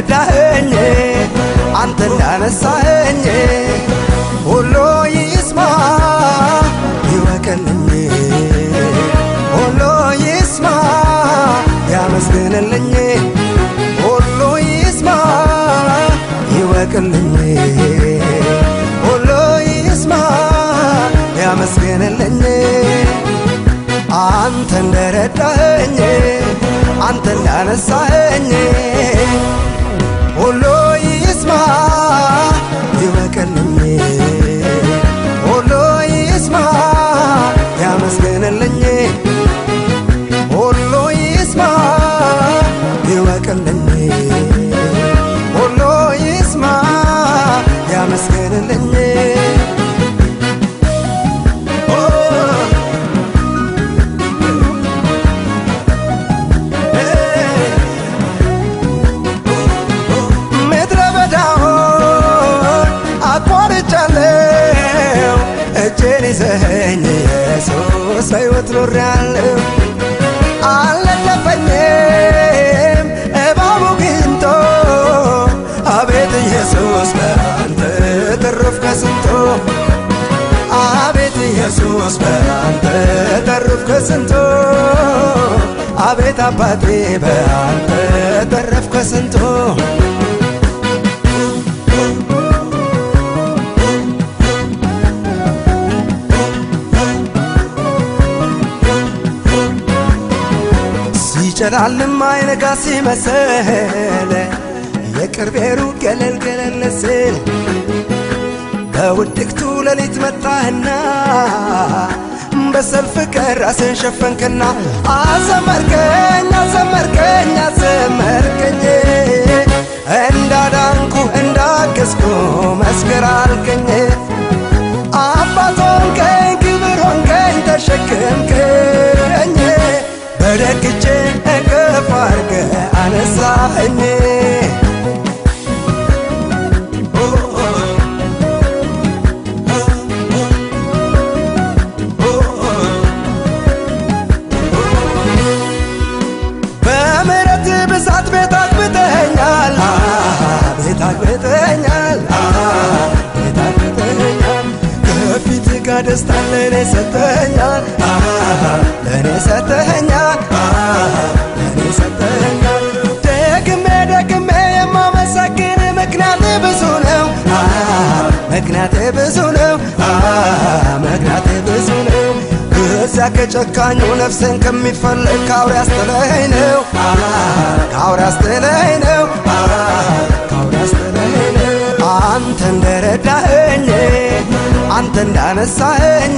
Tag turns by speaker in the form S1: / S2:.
S1: እንደረዳኸኝ፣ አንተ እንዳነሳኸኝ ሁሉ ይስማ ይወቅልኝ፣ ሁሉ ይስማ ያመስግንልኝ፣ ሁሉ ይስማ ይወቅልኝ፣ ሁሉ ይስማ ያመስግንልኝ። አንተ እንደረዳኸኝ፣ አንተ እንዳነሳኸኝ ሁሉ ይስማ ይወቅልኝ፣ ሁሉ ይስማ ያመስግንልኝ፣ ሁሉ ይስማ ይወቅልኝ፣ ሁሉ ይስማ ያመስግንልኝ። ምድረ በዳውን አቋርጫለሁ፣ እጄን ይዘኸኝ ኢየሱስ በሕይወት ኖሬአለሁ። አልነደፈኝም እባቡ ግንቶ፣ አቤት ኢየሱስ በአንተ ተረፍኩ ከስንቱ፣ አቤት ኢየሱስ በአንተ ተረፍኩ ከስንቱ፣ አቤት አባቴ በአንተ ተረፍኩ ከስንቱ። ሲጨላልም አይነጋ ሲመስል፣ የቅርቤ ሩቅ ገለል ገለል ሲል፣ በውድቅቱ ሌሊት መጣህና በሰልፍ ቀን ራስን ሸፈንክና አዘመርከኝ፣ አዘመርከኝ፣ አዘመርከኝ፣ እንዳዳንኩ እንዳገዝኩ መስክር አልከኝ። አባት ሆንከኝ፣ ክብር ሆንከኝ፣ ተሸክምከኝ፣ በደግ እጅ እቅፍ አድርገህ አነሳኸኝ። በምሕረት ብዛት ቤት አግብተኸኛል፣ ቤት አግብተኸኛል፣ ቤት አግብተኸኛል። ከፊትህ ጋር ደስታን ለእኔ ሰጥተኸኛል፣ ለእኔ ሰጥተኸኛል፣ ለእኔ ሰጥተኸኛል። ደግሜ ደግሜ የማመሰግን ምክንያቴ ብዙ ነው፣ ምክንያቴ ብዙ ነው፣ ምክንያቴ ብዙ ነው። ከዚያ ከጨካኙ ነፍሴን ከሚፈልግ ከአውሬ አስጥለኸኝ ነው፣ ከአውሬ አስጥለኸኝ ነው፣ ከአውሬ አስጥለኸኝ ነው። አንተ እንደረዳኸኝ፣ አንተ እንዳነሳኸኝ